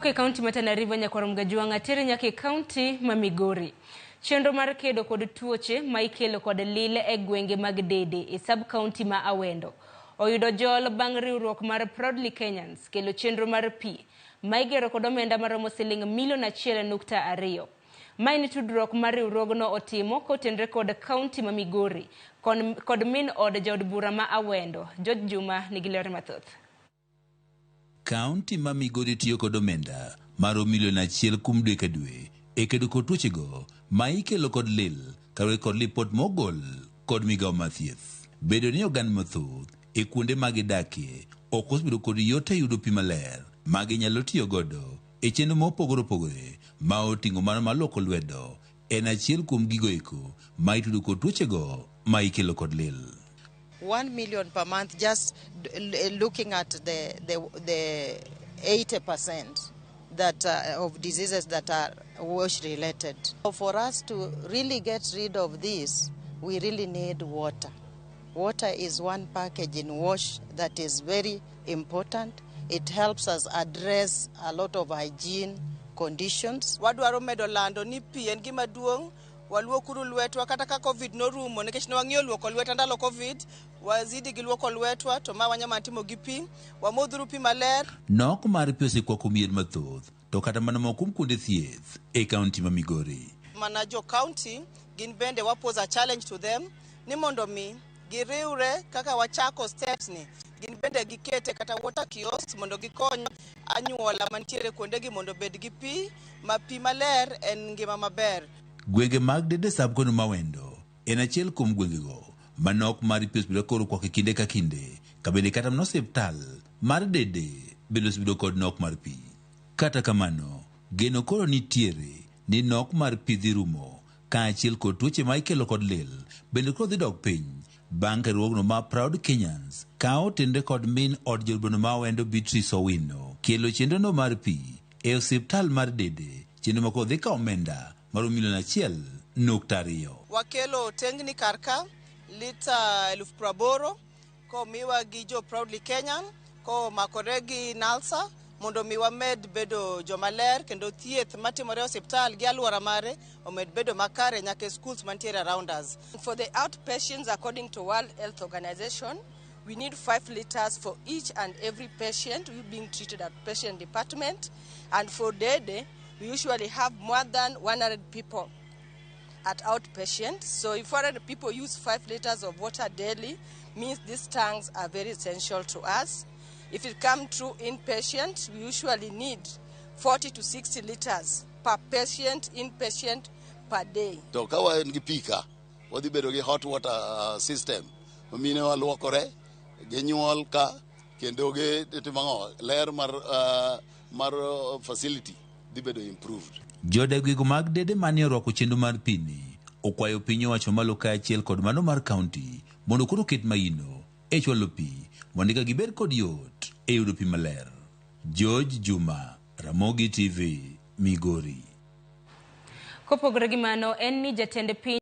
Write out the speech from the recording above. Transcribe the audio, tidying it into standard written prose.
E kaunti ma Tana River nyakwar Mgajwang'a tere nyaka e kaunti ma Migori. Chenro mar kedo kod tuoche ma ikelo kod lil e gwenge mag Dede e sub kaunti ma Awendo oyudo jol bang' riwruok mar Proudly Kenyans kelo chenro mar pi ma igero kod omenda maromo siling milion 1.2. Ma en tudruok ma riwruogno otimo kotenre kod kaunti ma Migori kod min od jaod bura ma Awendo. George Juma nigi ler mathoth. Kaunti ma Migori tiyo kod omenda maro milion 1 kuom dwe ka dwe e kedo kod tuochego ma ikelo kod lil kaluwore kod lipot mogol kod migawo mar thieth. Bedo ni oganda mathoth e kuonde ma gidakie ok osebedo kod yot e yudo pi maler ma ginyalo tiyo godo e chenro mopogore opogore ma oting'o mano mar luoko lwedo en achiel kuom gigo eko ma itudo kod tuochego ma ikelo kod lil. 1 million per month, just looking at the 80% that of diseases that are wash related. So for us to really get rid of this, we really need water. Water is one package in wash that is very important. It helps us address a lot of hygiene conditions. Wadwaro medo lando ni pi en gima duong'. Waluokuru lwetwa kata ka COVID norumo, nikech ne wang'iyo luoko lwetwa ndalo COVID, wazidi gi luoko lwetwa to ma wanyalo timo gi pi. Wamodhuru pi maler. Nok mar pi osekwako mier mathoth to kata mana moko kuom kuonde thieth e kaunti ma Migori. Mana jo county gin bende wa pose a challenge to them ni mondo mi giriwre kaka wachako steps ni, gin bende gikete kata water kiosk mondo gikony anyuola mantiere kuondegi mondo obed gi pi, ma pi maler en ngima maber. Gwenge mag Dede sub kono Mawendo en achiel kuom gwengego ma nok mar pi osebedo koro kwako e kinde ka kinde, ka bende kata mana osiptal mar Dede bende osebedo kod nok mar pi. Kata kamano, geno koro nitiere ni nok mar pi dhi rumo kaachiel kod tuoche ma ikelo kod lil bende koro dhi dok piny bang' ka riwruogno ma Proud Kenyans ka otenre kod min od jaod ma Awendo Beatrice Owino kelo chenrono mar pi e osiptal mar Dede, chenro ma koro dhi kawo omenda maromo milion 1.2. Wakelo tengni kar ka lita 80,000 komiwa gi jo Proudly Kenyan komakore gi Nalsa mondo mi wamed bedo jomaler kendo thieth matimore e osiptal gi alwora mare omed bedo makare nyaka e schools mantiere around us. For the outpatients, according to World Health Organization, we need 5 liters for each and every patient who being treated at patient department. And for Dede, we usually have more than 100 people at outpatient. So if 400 people use 5 liters of water daily, means these tanks are very essential to us. If it comes through inpatient, we usually need 40 to 60 liters per patient, inpatient per day. To ka wan gi pi ka, wadhi bedo gi hot water system mine waluokore, ginyuol ka kendo gitimo ang'o, ler mar facility dhi bedo improved. Jodak gwenge mag Dede mane orwako chenro mar pi ni okwayo piny owacho malo kaachiel kod mano mar kaunti mondo koro oket maino e chwalo pi mondo eka gibed kod yot e yudo pi maler. George Juma, Ramogi TV, Migori. Kopogore gi mano, en ni jatend piny